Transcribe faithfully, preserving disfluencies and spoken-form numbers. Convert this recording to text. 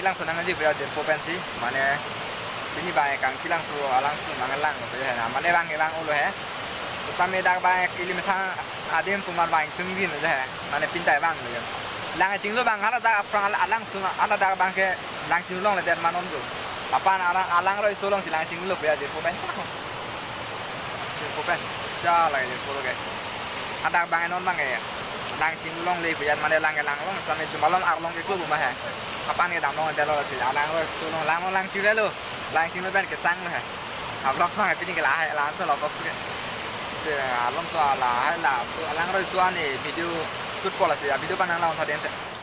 Langsun nangji puya Jirpo pensi, mane pini bang kangki langsun, alangsun nanglang lo he na, mane bang bang olo he. Tame dak bang ili methang adim pu mar bang tung din lo he, mane pintai bang lo he. Lang chinglo bang hala dak aphrang ala- alangsun, hala dak bang ke lang chinglongledet ma non do. Aphan alang, alang roi so alongsi lang chinglo puya Jirpo pen. Jirpo pen. Ja lake Jirpo lo ke. Hadak bang non bang ke. Lang chinglongle puya mane lang ke langlong same chumalom arlong ke klo ma he. Aphan ke damlongdetlo si alang roi so along lang lang chinglelo. Lang chinglo pen kesang lo he. Vlog sang pini ke lahai la to lo vlog ke. Te along to lahai la alang roi so ani video shoot ko lasi video panang la on tha den te.